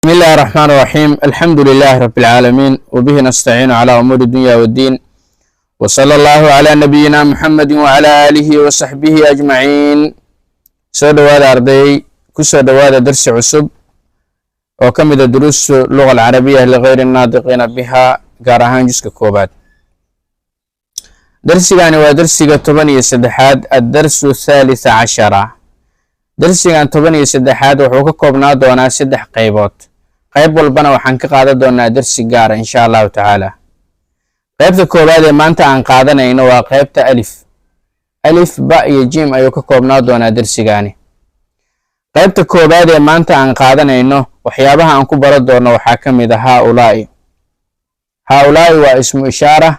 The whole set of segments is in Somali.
بسم الله الرحمن الرحيم، الحمد لله رب العالمين، وبه نستعين على أمور الدنيا والدين، وصلى الله على نبينا محمد وعلى آله وصحبه أجمعين. Soo dhowaada arday, kusoo dhowaada darsi cusub oo ka mid a duruustu luga alcarabiya ligayri naadiqiina biha, gaar ahaan juska koobaad. Darsigani waa darsiga 13aad, addarsu الثالث cashara. Darsigan 13aad wuxuu ka koobnaa doonaa saddex qaybood. Qayb walbana waxaan ka qaadan doonaa darsi gaara, insha Allahu tacaala. Qaybta koowaad ee maanta aan qaadanayno waa qaybta alif. Alif, ba iyo jim ayuu ka koobnaa doonaa darsigaani. Qaybta koowaad ee maanta aan qaadanayno waxyaabaha aan ku baran doono waxaa ka mid ah haaulaa'i. Haaulaa'i waa ismu ishaara,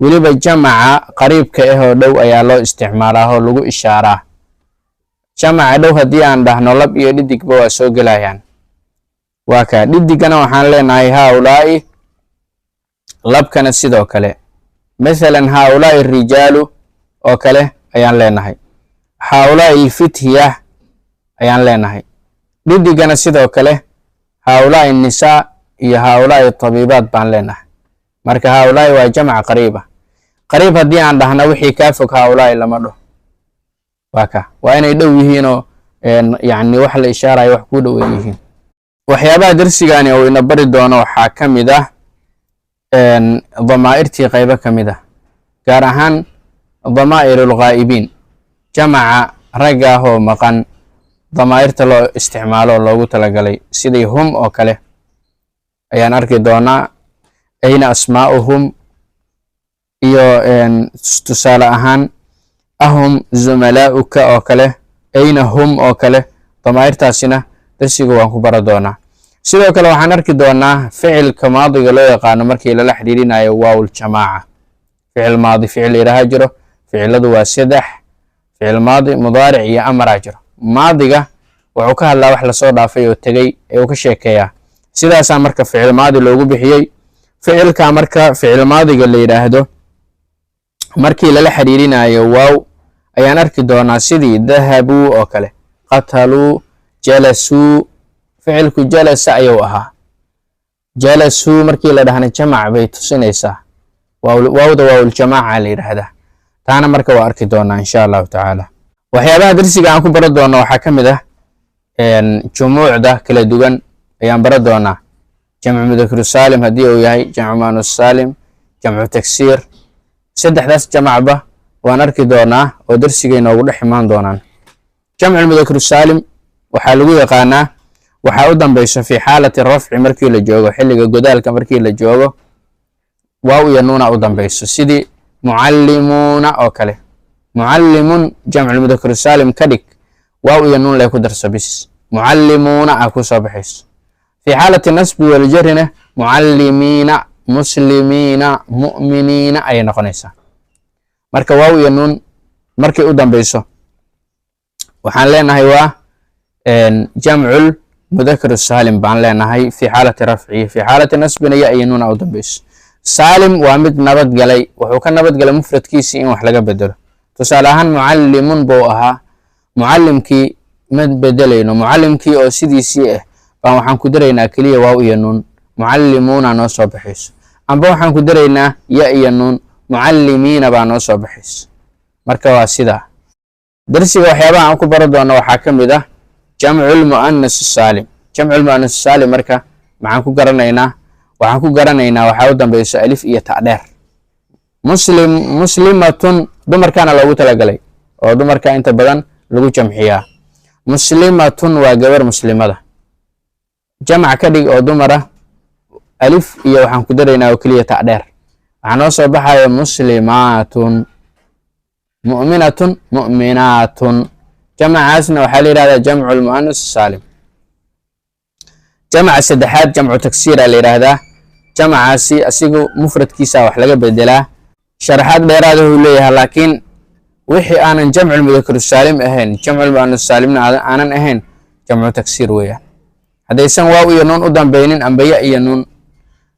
weliba jamaca qariibka ah oo dhow ayaa loo isticmaalaa oo lagu ishaaraa. Jamaca dhow haddii aan dhahno, lab iyo dhidigba waa soo gelayaan. Waa kaa dhidigana waxaan leenahay haaulaa'i, labkana sidoo kale, mathalan haaulaa'i rijaalu oo kale ayaan leenahay, haaulaa'i alfithiya ayaan leenahay. Dhidigana sidoo kale haaulaa'i nisaa iyo haaulaa'i tabiibaat baan leenahay. Marka haaulaa'i waa jamac qariiba. Qariib haddii aan dhahno, wixii kaa fog haaulaa'i lama dhaho. Waa ka waa inay dhow yihiinoo, yacni, wax la ishaarayo wax kuu dhow ay yihiin. Waxyaabaha darsigani uu ina bari doono waxaa ka mid ah damaa'irtii qaybo ka mid ah, gaar ahaan damaa'ir ulghaa'ibiin, jamaca ragga ah oo maqan damaa'irta loo isticmaalo oo loogu talagalay, sidii hum oo kale ayaan arki doonaa, ayna asmaa'uhum, iyo tusaale ahaan ahum zumalaa'uka oo kale, ayna hum oo kale. Damaa'irtaasina darsiga waan ku bara doonaa. Sidoo kale waxaan arki doonaa ficilka maadiga loo yaqaano markii lala xidhiirinayo waawul jamaaca. Ficil maadi ficil yidhaaha jiro. Ficiladu waa saddex: ficil maadi, mudaaric iyo amaraa jiro. Maadiga wuxuu ka hadlaa wax lasoo dhaafay oo tegey ee uu ka sheekeeyaa. Sidaasaa marka ficil maadi loogu bixiyey. Ficilka marka ficil maadiga la yidhaahdo markii lala xidhiirinayo waaw ayaan arki doonaa, sidii dahabuu oo kale, qataluu, jalasuu. Ficilku jalasa ayuu ahaa. Jalasuu markii la dhahna jamac bay tusinaysaa. Waawda waawuljamaaca la yidhaahdaa. Taana marka waa arki doonaa, insha Allahu tacaala. Waxyaabaha darsiga aan ku baran doono waxaa ka mid ah jumuucda kala duwan ayaan baran doonaa: jamcu mudakru saalim haddii uu yahay, jamcu muannas saalim, jamcu tagsiir. Saddexdaas jamacba waan arki doonaa oo darsigay noogu dhex imaan doonaan. Jamcu mudakru saalim waxaa lagu yaqaanaa waxaa u dambayso fi xaalati rafci markii la joogo, xilliga godaalka markii la joogo, waaw iyo nuuna u dambayso, sidii mucallimuuna oo kale. Mucallimun jamcu mudakru saalim ka dhig, waaw iyo nuun lay ku darso bis, mucallimuuna ah ku soo baxayso. Fi xaalati nasbi waljarina mucallimiina, muslimiina, mu'miniina ayay noqonaysaa. Marka waaw iyo nuun markay u dambayso waxaan leenahay waa jamcul mudakar saalim baan leenahay fi xaalati rafcihi. Fi xaalati nasbina ya iyo nuuna u dambayso. Saalim waa mid nabadgalay, wuxuu ka nabadgalay mufradkiisii in wax laga bedelo. Tusaale ahaan mucallimun buu ahaa, mucallimkii ma bedelayno. Mucallimkii oo sidiisii ah baan waxaan ku daraynaa keliya waaw iyo nuun, mucallimuuna noo soo baxayso, amba waxaan ku daraynaa ya iyo nuun, mucallimiina baa noo soo baxayso. Marka waa sidaa. Darsiga waxyaabaha aan ku baran doono waxaa ka mid ah jamcul mu'anas saalim. Jamcul mu'anas saalim marka maxaan ku garanaynaa? Waxaan ku garanaynaa waxaa u dambayso alif iyo ta dheer. Muslim, muslimatun, dumarkaana loogu talagalay oo dumarka inta badan lagu jamciyaa. Muslimatun waa gabar muslimada. Jamac ka dhig oo dumara, alif iyo waxaan ku daraynaa oo keliya ta dheer, waxaa noo soo baxaya muslimaatun. Mu'minatun, mu'minaatun. Jamacaasna waxaa la yidhahdaa jamcu lmu'anas saalim. Jamaca saddexaad jamcu tagsiira la yidhaahdaa. Jamacaasi asigu mufradkiisa wax laga bedelaa. Sharaxaad dheeraada uu leeyahay, laakiin wixii aanan jamcul mudakar saalim ahayn, jamcul mu'anas saalimna aanan ahayn, jamcu tagsiir weeyaan. Haddaysan waaw iyo nuun u dambaynin amba ya iyo nuun,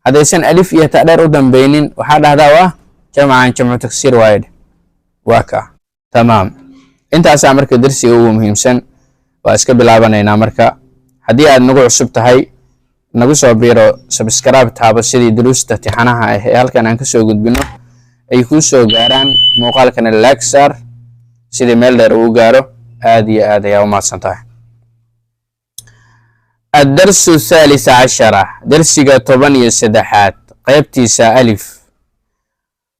haddaysan alif iyo ta dheer u dambaynin, waxaa dhahdaa waa jamcan jamcu tagsiir waaye. Waa ka tamaam. Intaasaa marka darsiga ugu muhiimsan. Waa iska bilaabanaynaa. Marka haddii aad nagu cusub tahay Nagu soo biiro, subscribe taabo, sidii duruusta tixanaha ah ee halkan aan kasoo gudbino ay kuu soo gaaraan. Muuqaalkana like saar sidii meel dheer uu gaaro. Aad iyo aad ayaa u mahadsan tahay. الدرس الثالث عشر, darsiga 13aad, qaybtiisa alif.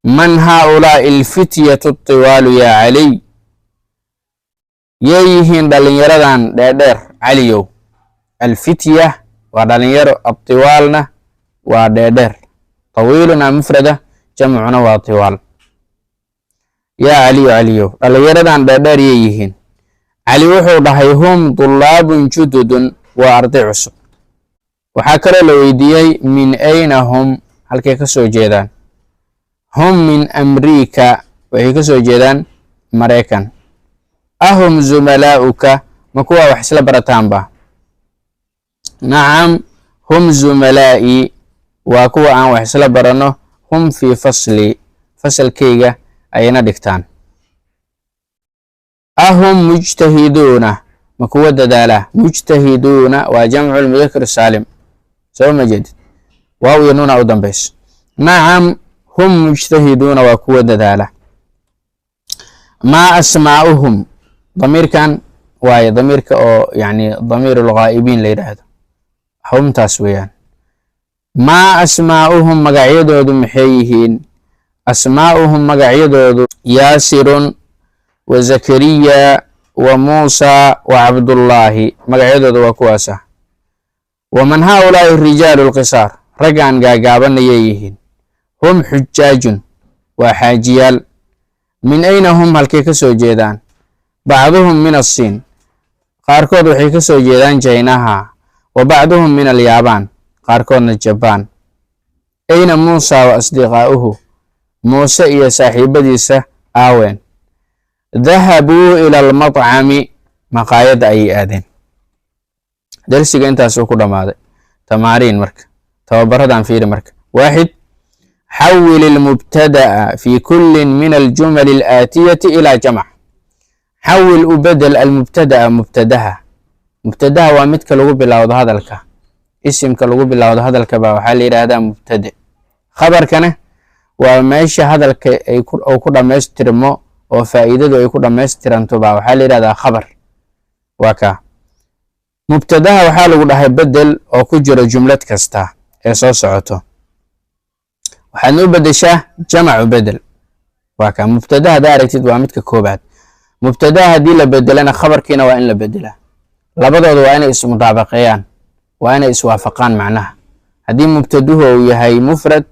من هؤلاء الفتية الطوال يا علي? Yee yihiin dhallinyaradan dheerdheer, Caliyow? الفتية waa dhalinyaro, الطوال na waa dheerdheer. طويل a mufrada, jamcuna waa طوال. يا علي, Caliyow, dhallinyaradan dheerdheer yee yihiin? Cali wuxuu dhahay: هم طلاب جدد, waa arday cusub. Waxaa kaloo la weydiiyey: من أين هم? Halkay ka soo jeedaan? هم من أمريكا, waxay ka soo jeedaan Maraykan. أهم زملاؤك? Ma kuwa wax isla barataanba? نعم, هم زملائي, waa kuwa aan wax isla baranno. هم في فصلي, fasalkayga ayayna dhigtaan. أهم مجتهدون? Ma kuwa dadaala? مجتهدون waa جمع المذكر السالم, soo ma jeedid? Waaw iyo nuuna u dambayso. نعم, هم مجتهدون, waa kuwa dadaala. ما أسماؤهم? Damiirkan waaye damiirka oo yani ضمير الغائبين la yidhaahdo, هم taas weeyaan. ما أسماؤهم? Magacyadoodu maxay yihiin? أسماؤهم, magacyadoodu: ياسر وزكريا وموسى وعبد الله, magacyadoodu waa kuwaasa. ومن هؤلاء الرجال القصار? Raggan gaagaabanayay yihiin? هم حجاج, waa xaajiyaal. من أين هم? Halkay ka soo jeedaan? بعضهم من الصين, qaarkood waxay ka soo jeedaan Jaynaha. وبعضهم من اليابان, qaarkoodna Jabaan. أين موسى وأصدقاؤه? Muuse iyo saaxiibadiisa aaween? ذهبوا إلى المطعم, maqaayadda ayay aadeen. Darsiga intaasuu ku dhammaaday. تمارين, marka tababaradan fiiri. Marka واحد, حول المبتدأ في كل من الجمل الآتية إلى جمع. حول, u bedel, المبتدأ, mubtadaha. Mubtadaha waa midka lagu bilowdo hadalka. Isimka lagu bilowdo hadalka baa waxaa la yidhaahdaa mubtade. Khabarkana waa meesha hadalka ay uu ku dhammaystirmo oo faa'iidadu ay ku dhammaystiranto baa waxaa la yidhahdaa khabar. Waa kaa. Mubtadaha waxaa lagu dhahay bedel oo ku jiro jumlad kasta ee soo socoto, waxaadna u bedeshaa jamac u bedel. Waa kaa. Mubtadaha haddaa aragtid, waa midka koobaad. Mubtadaha haddii la bedelana, khabarkiina waa in la bedelaa. Labadooda waa inay ismudaabaqeeyaan, waa inay iswaafaqaan. Macnaha, haddii mubtaduhu uu yahay mufrad,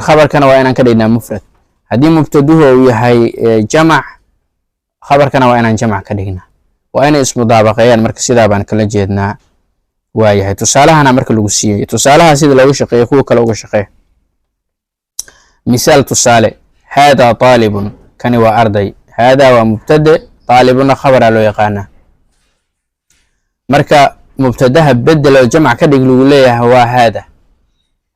khabarkana waa inaan ka dhignaa mufrad. Haddii mubtaduhu uu yahay jamac, khabarkana waa inaan jamac ka dhignaa. Waa inay ismudaabaqeeyaan. Marka sidaa baan kala jeednaa. Waayahay, tusaalahana marka lagu siiyey, tusaalaha sida loogu shaqeeyo kuwa kale uga shaqeeya. مثال, tusaale: هذا طالب, kani waa arday. هذا waa mubtade, طالب na khabaraa loo yaqaanaa. Marka mubtadaha bedel oo jamac ka dhig lagu leeyahay waa هذا.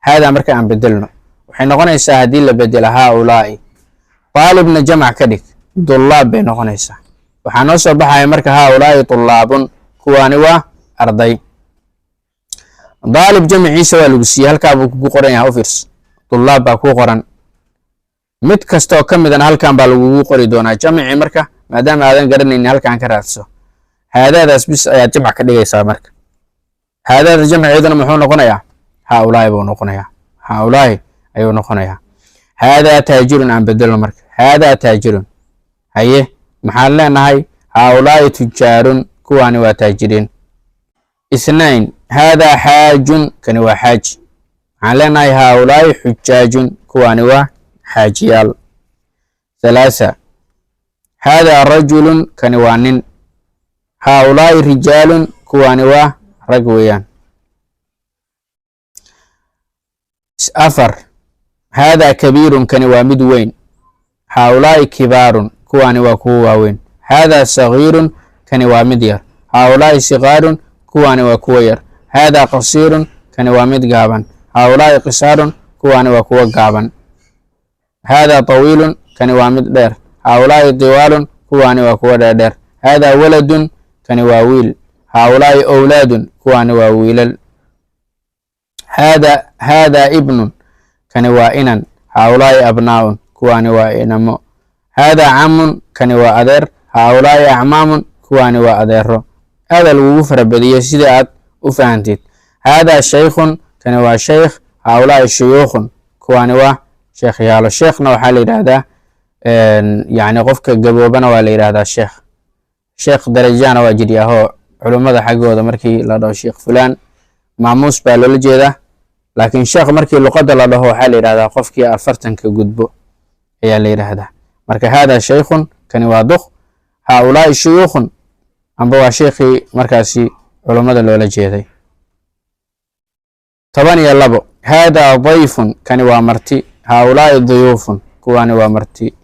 هذا marka aan bedelno, waxay noqonaysaa haddii la bedelo هؤلاء. طالب na jamac ka dhig, طلاب bay noqonaysaa. Waxaa noo soo baxaya marka هؤلاء طلاب, kuwaani waa arday. طالب jamaciisa waa lagu siiyey, halkaa buu kugu qoran yahay. U fiirso, طلاب baa kuu qoran. Mid kasta oo ka midana halkan baa lagugu qori doonaa jamci. Marka maadaama aadan garanaynin, halkan ka raadso. هذا daas bis ayaad jamc ka dhigaysaa. Marka هذا da jamceeduna muxuu noqonayaa? هؤلاء buu noqonayaa, هؤلاء ayuu noqonayaa. هذا تاجر, aan bedelno marka. هذا تاجر. Haye, maxaan leenahay? هؤلاء تجار, kuwaani waa taajiriin. اثنين, هذا حاج, kani waa xaaji. Maxaan leenahay? هؤلاء حجاج, kuwaani waa xaajiyaal. ثلاثة, هذا رجل, kani waa nin. هؤلاء رجال, kuwaani waa rag weeyaan. 4, هذا كبير, kani waa mid weyn. هؤلاء كبار, kuwaani waa kuwo waaweyn. هذا صغير, kani waa mid yar. هؤلاء صغار, kuwaani waa kuwo yar. هذا قصير, kani waa mid gaaban. هؤلاء قصار, kuwaani waa kuwo gaaban. هذا طويل, kani waa mid dheer. هؤلاء طوال, kuwaani waa kuwo dheerdheer. هذا ولد, kani waa wiil. هؤلاء أولاد, kuwaani waa wiilal. Haadaa ibnun, kani waa inan. Haaulaa'i abnaa'un, kuwaani waa inamo. Haadaa camun, kani waa adeer. Haaulaa'i acmaamun, kuwaani waa adeero. Aada lagugu farabadiyey sida aad u fahantid. Haadaa shaykhun, kani waa shaykh. Haaulaa'i shuyuukhun, kuwaani waa sheekhyaalo. Sheekhna waxaa la yidhaahdaa, yacni qofka gaboobana waa la yidhaahdaa sheekh. Sheekh darajana waa jiryaahoo culummada xaggooda markii la dhaho sheekh fulaan, maamuus baa loola jeedaa. Laakiin sheekh markii luqadda la dhaho, waxaa la yidhahdaa qofkii 40-ka gudbo ayaa la yidhaahdaa. Marka haadaa shaykhun, kani waa duq. Haaulaa'i shuyuukhun, amba waa sheekhii markaasi culummada loola jeeday. 12. Haadaa dayfun, kani waa marti. Haaulaa'i duyuufun, kuwaani waa marti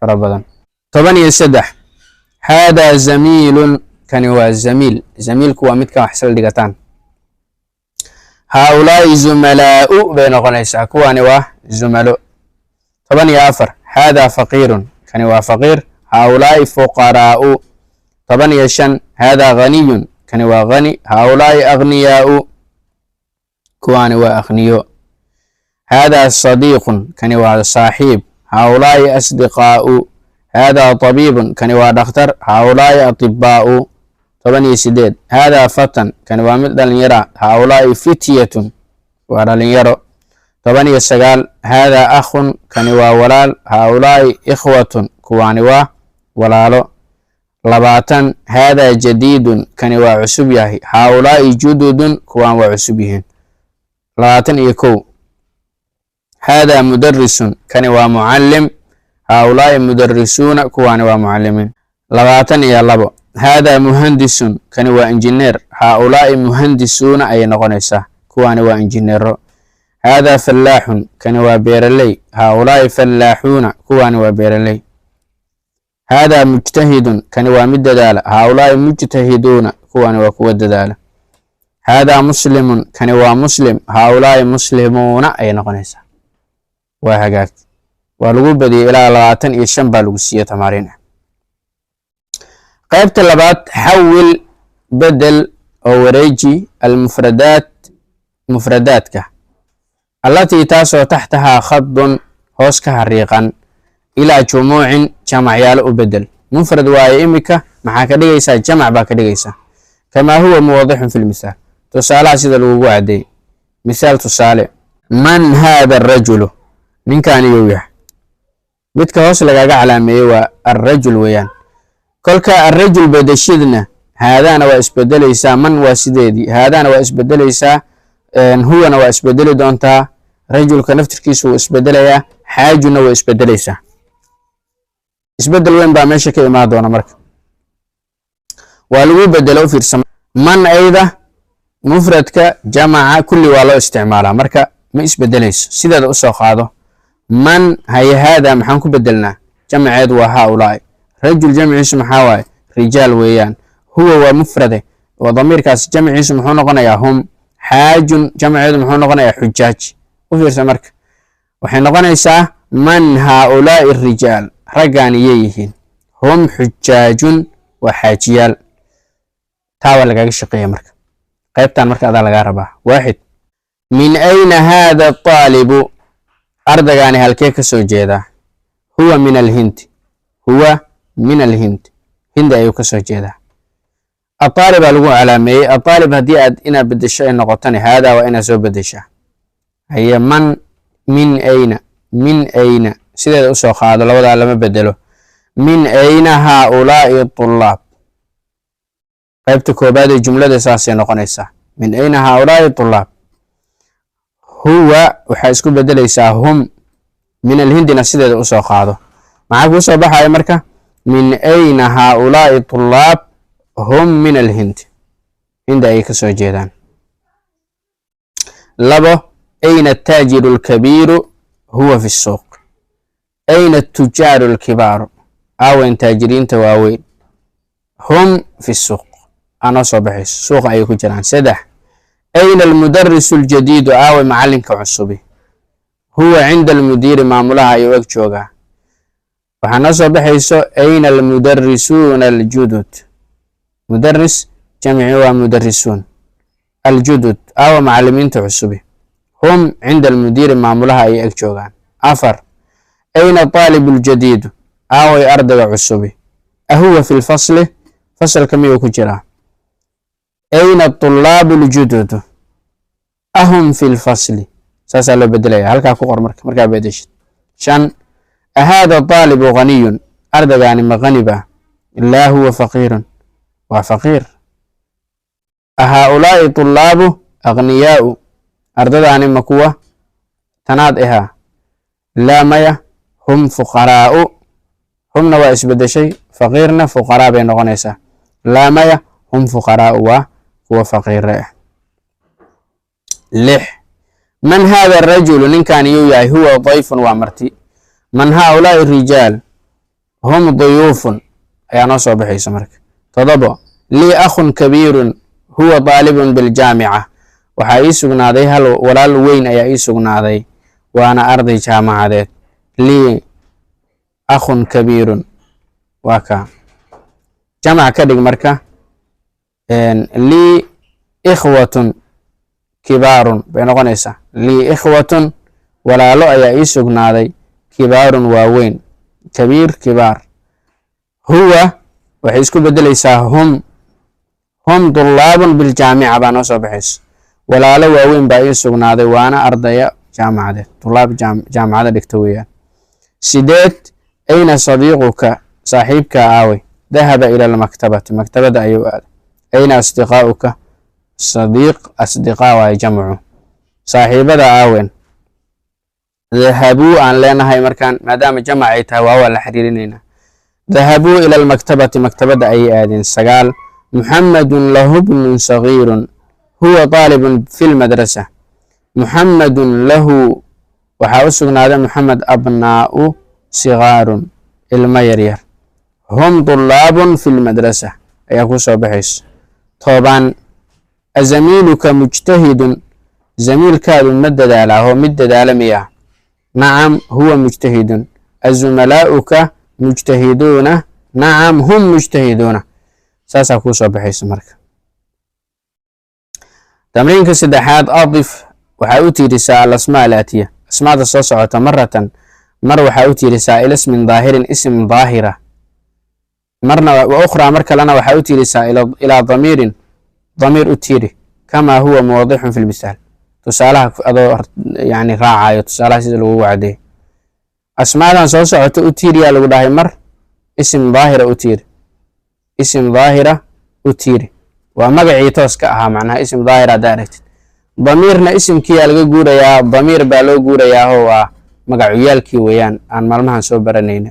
fara badan. 13. Haadaa zamiilun, kani waa zamiil. Zamiilku waa midka wax isla dhigataan. Haaulaa'i zumalaa'u bay noqonaysaa, kuwaani waa zumalo. 14. Haadaa faqiirun, kani waa faqiir. Haaulaa'i fuqaraa'u. 15. Haadaa ghaniyun, kani waa khani. Haaulaa'i aghniyaa'u, kuwaani waa akhniyo. Haadaa sadiiqun, kani waa saaxiib. Haaulaa'i asdiqaa'u. Haadaa tabiibun, kani waa dhakhtar. Haaulaa'i atibaa'u. 18. Haadaa fatan, kani waa mid dhalinyara. Haaulaa'i fityatun, waa dhalinyaro. 19. Haadaa akhun, kani waa walaal. Haaulaa'i ikhwatun, kuwaani waa walaalo. 20. Haadaa jadiidun, kani waa cusub yahay. Haaulaa'i jududun, kuwaan waa cusub yihiin. 21. Haadaa mudarisun, kani waa mucallim. Haaulaa'i mudarisuuna, kuwaani waa mucallimiin. 22. Haadaa muhandisun, kani waa injineer. Haaulaa'i muhandisuuna ayay noqonaysaa, kuwaani waa injineero. Haadaa fallaaxun, kani waa beeraley. Haaulaa'i fallaaxuuna, kuwaani waa beeraley. Haadaa mujtahidun, kani waa mid dadaala. Haaulaa'i mujtahiduuna, kuwaani waa kuwa dadaala. Haadaa muslimun, kani waa muslim. Haaulaa'i muslimuuna ayay noqonaysaa. Waa hagaag, waa lagu badiyey, ilaa 25 baa lagu siiye tamaariin ah. Qaybta labaad: xawil, bedel oo wareeji, almufradaat, mufradaadka, allatii, taasoo, taxtahaa khadun, hoos ka hariiqan, ilaa jumuucin, jamacyaalo u bedel. Mufrad waaye imika, maxaa ka dhigaysaa? Jamac baa ka dhigaysaa. Kamaa huwa muwadixun fi lmithaal, tusaalaha sida lagugu caddeeyey. Mithaal, tusaale: man haada arajulu? Ninkan iyou yahay? Midka hoos lagaaga calaameeyey waa arrajul weeyaan. Kolka arrajul bedeshidna, haadaana waa isbedelaysaa, man waa sideedii, haadaana waa isbedelaysaa, huwana waa isbedeli doontaa, rajulka naftirkiisu wuu isbedelayaa, xaajuna waa isbedelaysaa. Isbedel weyn baa meesha ka imaan doona. Marka waa lagu bedelo, u fiirsa. Man ayda mufradka, jamaca, kulli waa loo isticmaalaa. Marka ma isbedelayso, sideeda usoo qaado. Man haye, haada maxaan ku bedelnaa? Jamaceedu waa haaulaai. Rajul jamciisu maxaa waaye? Rijaal weeyaan. Huwa waa mufrade oo damiirkaas jamciisu muxuu noqonayaa? Hum. Xaajun jamceedu muxuu noqonayaa? Xujaaj. U fiirsa, marka waxay noqonaysaa: man haaulaai rijaal? Raggaan iyay yihiin? Hum xujaajun, waa xaajiyaal. Taa waa lagaga shaqeeya. Marka qaybtan marka adaa lagaa rabaa. Waaxid: min ayna haada aalibu? Ardagaani halkee ka soo jeedaa? Huwa min alhind. Huwa min alhind, hindi ayuu ka soo jeedaa. Aalibaa lagu calaameeyey. Aalib haddii aad inaad bedesho ay noqotona, haadaa waa inaad soo bedeshaa. Haye, man, min ayna, min ayna sideeda usoo qaado, labadaa lama bedelo. Min ayna haaulaai tulaab? Qaybta koobaad ee jumlada saasay noqonaysaa: min ayna haaulaai tulaab? Huwa waxaa isku bedelaysaa hum. Min alhindina sideeda usoo qaado. Maxaa kuu soo baxaya marka? Min ayna haaulaai tulaab? Hum min alhind, hindi ayay ka soo jeedaan. Labo: ayna ataajiru alkabiiru? Huwa fi suuq. Ayna atujaaru alkibaaru? Aawen taajiriinta waaweyn? Hum fi suuq, aanoo soo baxayso, suuqa ayay ku jiraan. 3: ayna almudarisu aljadiidu? Aawe macalinka cusubi? Huwa cinda almudiiri, maamulaha ayuu eg joogaa. Waxaa noo soo baxayso: ayna almudarisuuna aljudud? Mudaris jamci waa mudarisuun. Aljudud, aawa macalimiinta cusubi? Hum cinda almudiiri, maamulaha ayay ag joogaan. Afar, ayna taalibu ljadiidu? Aaway ardayga cusubi? Ahuwa fi lfasli? Fasalka miyuu ku jiraa? Ayna tulaabu ljududu? Ahum fi lfasli? Saasaa loo bedelaya. Halkaa ku qor marka markaa bedeshid. Shan, ahaada taalibu ghaniyun? Ardaygaani ma qani ba? Laa, huwa faqiirun, waa faqiir. Ahaa'ulaa'i tulaabu aghniyaa'u? Ardadaani ma kuwa tanaad ahaa? Laa, maya, hum fuqaraa'u. Humna waa isbedeshay, faqiirna fuqaraa bay noqonaysaa. Laa, maya, hum fuqaraa'u, waa kuwa faqiire ah. Lix, man haada arajulu? Ninkan iyuu yahay? Huwa dayfun, waa marti. Man haaulaa'i rijaal? Hum duyuufun ayaa noo soo baxaysa. Marka todobo, lii akhun kabiirun, huwa daalibun biljaamica. Waxaa ii sugnaaday hal walaal weyn ayaa ii sugnaaday, waana arday jaamacadeed. Lii akhun kabiirun waa kaa. Jamac ka dhig marka. Lii ikhwatun kibaarun bay noqonaysaa. Lii ikhwatun, walaalo ayaa ii sugnaaday, kibaarun, waaweyn, kabiir, kibaar. Huwa waxay isku bedelaysaa hum. Hum dulaabun biljaamica baa noo soo baxaysa. Walaalo waaweyn baa ii sugnaaday, waana ardaya jaamacadeed, tulaab jaamacada dhigta weeyaan. Sideed, ayna sadiiquka? Saaxiibka aaway? Dahaba ila almaktabati, maktabada ayuu aaday. Ayna asdiqaa'uka? Sadiiq, asdiqaa waaye jamcu. Saaxiibada aawen? Dahabuu aan leenahay markaan, maadaama jamac ay tahay waa la xiriirinaynaa. Dahabuu ila almaktabati, maktabada ayay aadeen. Sagaal, Muxamadun lahu bnun sagiirun, huwa طaalibun fi lmadrasa. Muxamadun lahu, waxaa u sugnaaday Muxamed, abnaa'u sigaarun, ilmo yaryar. Hum dulaabun fi lmadrasa ayaa ku soo baxaysa. 10, azamiiluka mujtahidun? Zamiilkaadu ma dadaalaaho, mid dadaala miyaa? Nacam, huwa mujtahidun. Azumalaa'uka mujtahiduuna? Nacam, hum mujtahiduuna. Saasaa kuu soo baxaysa. Marka tamriinka saddexaad, adif, waxaa u tiirisaa, alasmaa alaatiya, asmaada soo socota, maratan, mar waxaa u tiirisaa, ila ismin daahirin, ism daahira marna, wa ukhraa, mar kalena waxaa u tiirisaa, ilaa damiirin, damiir u tiiri, kamaa huwa muwadixun fi lmisaal, tusaalaha adoo yani raacayo, tusaalaha sida lagugu cadeeyo. Asmaadan soo socoto u tiiriyaa lagu dhahay. Mar isim daahira u tiiri, isim daahira u tiiri, waa magacii tooska ahaa, macnaha isim daahira haddaa aragtid. Damiirna isimkiyaa laga guurayaa, damiir baa loo guurayaaho, waa magacuyaalkii weeyaan aan maalmahan soo baranayna.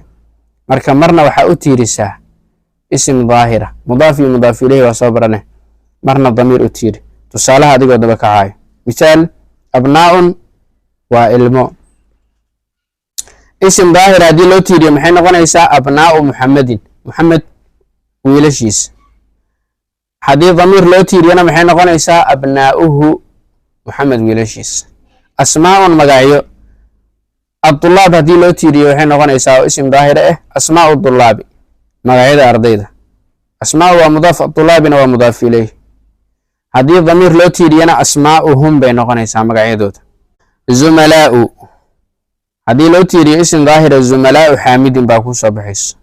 Marka marna waxaa u tiirisaa isim daahira, mudaaf iyo mudaaf ileyhi waa soo barane, marna damiir u tiiri, tusaalaha adigoo daba kacayo. Misaal, abnaa'un waa ilmo. Isim daahir haddii loo tiiriyo maxay noqonaysaa? Abnaa'u Muxamedin, Muxamed wiilashiisa. Haddii damiir loo tiiriyana maxay noqonaysaa? Abnaa'uhu, Muxamed wiilashiisa. Asmaa'un, magacyo. Adulaab haddii loo tiiriyo waxay noqonaysaa oo isim daahira ah, asmaa'u dulaabi, magacyada ardayda. Asmaa'u waa mudaaf, dulaabina waa mudaaf ileyh. Haddii damiir loo tiiriyana asmaa'uhum bay noqonaysaa, magacyadooda. Zumalaa'u haddii loo tiiriyo isim daahira, zumalaa'u Xaamidin baa ku soo baxayso.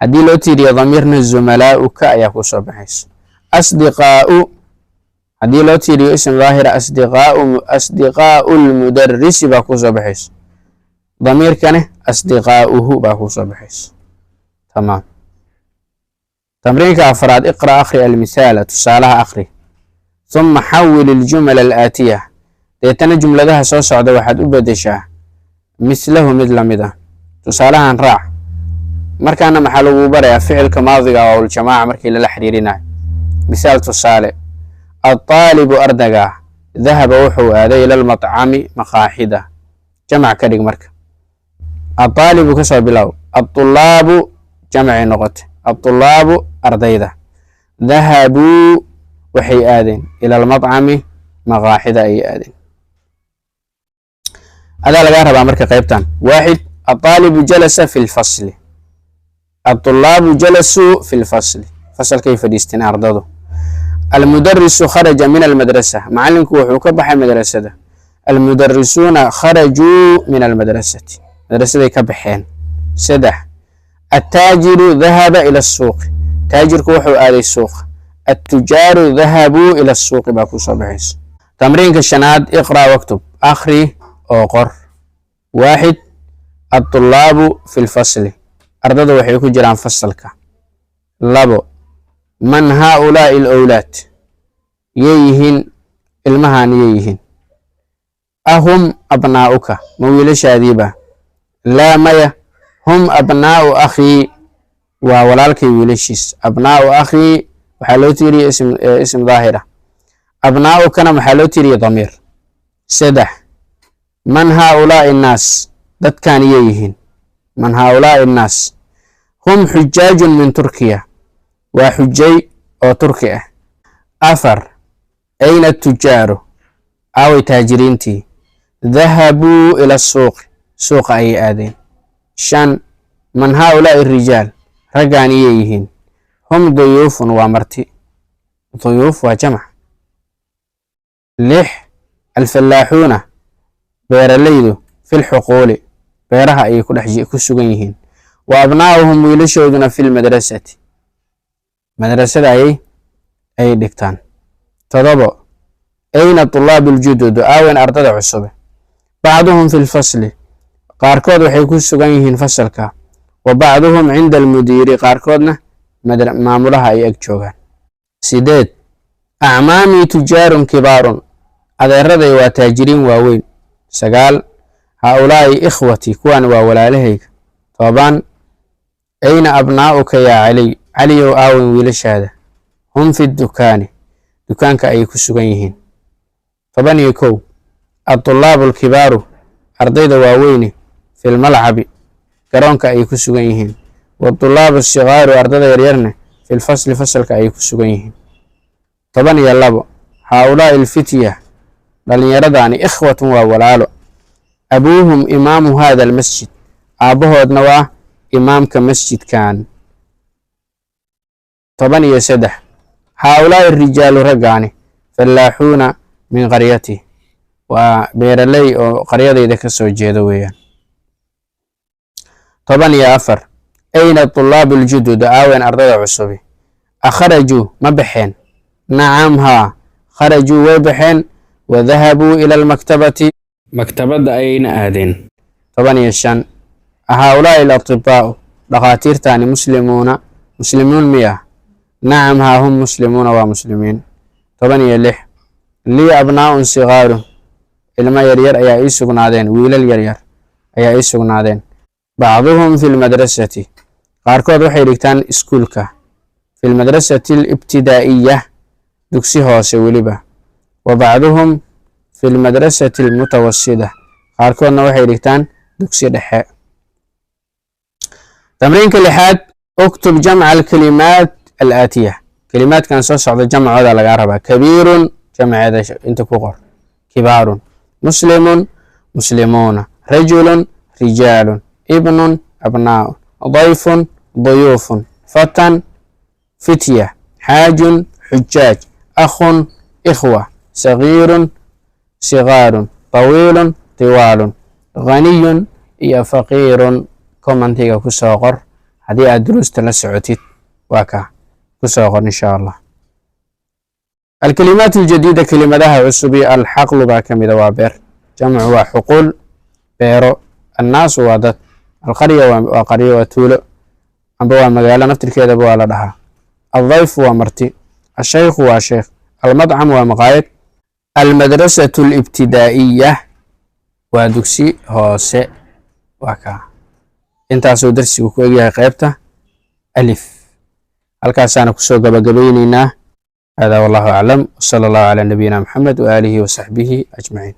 Haddii loo tiiriyo damiirna zumalaa'uka ayaa ku soo baxayso. Asdiqaa'u haddii loo tiiriyo isim daahira, asdiqaa'u lmudarisi baa ku soo baxayso. Damiirkane asdiqaa'uhu baa ku soo baxayso. Tamaam. Tamriinka afraad, iqra, akhri, almithaala, tusaalaha akhri, thumma xawil iljumal alaatiya, deetana jumladaha soo socda waxaad u bedeshaa, mislahu, mid lamid ah tusaalahan raac. Markaana maxaa lagu barayaa? Ficilka maadiga waawuljamaaca markii lala xiriirinayo. Misaal, tusaale: altaalibu, ardayga, dahaba, wuxuu aaday, ila almatcami, maqaaxida. Jamac ka dhig marka. Altaalibu kasoo bilow. Altulaabu jamcay noqotay. Altulaabu, ardayda, dahabuu, waxay aadeen, ila almatcami, maqaaxida ayay aadeen. Adaa lagaa rabaa marka qaybtan. Waaxid, altaalibu jalasa fi lfasli. Altulaabu jalasuu fi lfasli, fasalkay fadhiisteen ardadu. Almudarisu kharaja min almadrasa, macallinku wuxuu ka baxay madrasada. Almudarisuuna kharajuu min almadrasati, madrasaday ka baxeen. Saddex, attaajiru dahaba ila asuuqi, taajirku wuxuu aaday suuqa. Attujaaru dahabuu ila asuuqi baa kusoo baxaysa. Tamriinka shanaad, iqra' waktub, akhri oo qor. 1, الطلاب في الفصل, ardada waxay ku jiraan fasalka. 2, من هؤلاء الأولاد? Yay yihiin ilmahan? Yay yihiin? أهم أبناؤك? Ma wiilashaadiiba? لا, maya, هم أبناء أخي, waa walaalkay wiilashiis. أبناء أخي waxaa loo tiiriyey ism daahir ah, أبناؤك na waxaa loo tiiriyey damiir. 3, من هؤلاء الناس? Dadkan yay yihiin? من هؤلاء الناس? هم حجاج من تركيا, waa xujay oo Turki ah. 4, أين التجار? Aaway taajiriintii? ذهبوا إلى السوق, suuqa ayay aadeen. 5, من هؤلاء الرجال? Raggaan iyay yihiin? هم ضيوف, waa marti. ضيوف waa jamac. 6, الفلاحون, beeralaydu, في الحقول, beeraha ayay ku dhex ku sugan yihiin, وأبناؤهم, wiilashooduna, في المدرسة, madrasada ayay dhigtaan. 7, أين الطلاب الجدد? Aawen ardada cusube? بعضهم في الفصل, qaarkood waxay ku sugan yihiin fasalka, وبعضهم عند المدير, qaarkoodna maamulaha ay ag joogaan. 8, أعمامي تجار كبار, adeeraday waa taajiriin waaweyn. 9, هؤلاء إخوتي, kuwan waa walaalahayga. 10, أين أبناؤك يا علي? Caliyow, aawen wiilashaada? هم في الدكان, dukaanka ayay ku sugan yihiin. 11, الطلاب الكبار, ardayda waaweyne, في الملعب, garoonka ayay ku sugan yihiin, والطلاب الصغار, ardada yaryarna, في الفصل, fasalka ayay ku sugan yihiin. 12, هؤلاء الفتية, dhallinyaradani, إخوة, waa walaalo. أبوهم إمام هذا المسجد, aabbahoodna waa imaamka masjidkan. 13, هؤلاء الرجال, raggaani, فلاحون من قريتي, waa beeraley oo qaryadayda ka soo jeeda weeyaan. 14, أين الطلاب الجدد? Aawen ardada cusubi? أخرجوا? Ma baxeen? نعم, haa, خرجوا, way baxeen, وذهبوا إلى المكتبة, maktabadda ayayna aadeen. 15, أهؤلاء الأطباء, dhakhaatiirtani, مسلمون, muslimiun miya? نعم, haa, هم مسلمون, waa muslimiin. 16, لي أبناء صغار, ilmo yaryar ayaa ii sugnaadeen, wiilal yaryar ayaa ii sugnaadeen. بعضهم في المدرسة, qaarkood waxay dhigtaan iskuulka, في المدرسة الابتدائية, dugsi hoose weliba, وبعضهم في المدرسة المتوسطة, qaarkoodna waxay dhigtaan dugsi dhexe. Tamriinka lixaad, اكتب جمع الكلمات الآتية, kelimaadkan soo socda jamcooda lagaa rabaa. كبير, jamceeda inta ku qor, كبار. مسلم, مسلمون. رجل, رجال. ابن, أبناء. ضيف, ضيوف. فتى, فتية. حاج, حجاج. أخ, إخوة. صغير, صغار. طويل, طوال. غني iyo فقير, commentiga kusoo qor haddii aad duruusta la socotid, waa kaa kusoo qor insha Allah. الكلمات الجديدة, kelimadaha cusubi, الحقل baa ka mida, waa beer, jamcu waa حقول, beero. الناس waa dad. القرية waa qaryo, waa tuulo amba waa magaalo naftirkeedaba waa la dhahaa. الضيف waa marti. الشيخ waa sheekh. المطعم waa maqaayad. المدرسة الابتدائية waa dugsi hoose. Waa kaa, intaasuu darsigu ku egyahay qaybta alif, halkaasaana kusoo gabagabayneynaa. هذا والله أعلم، وصلى الله على نبينا محمد وآله وصحبه أجمعين.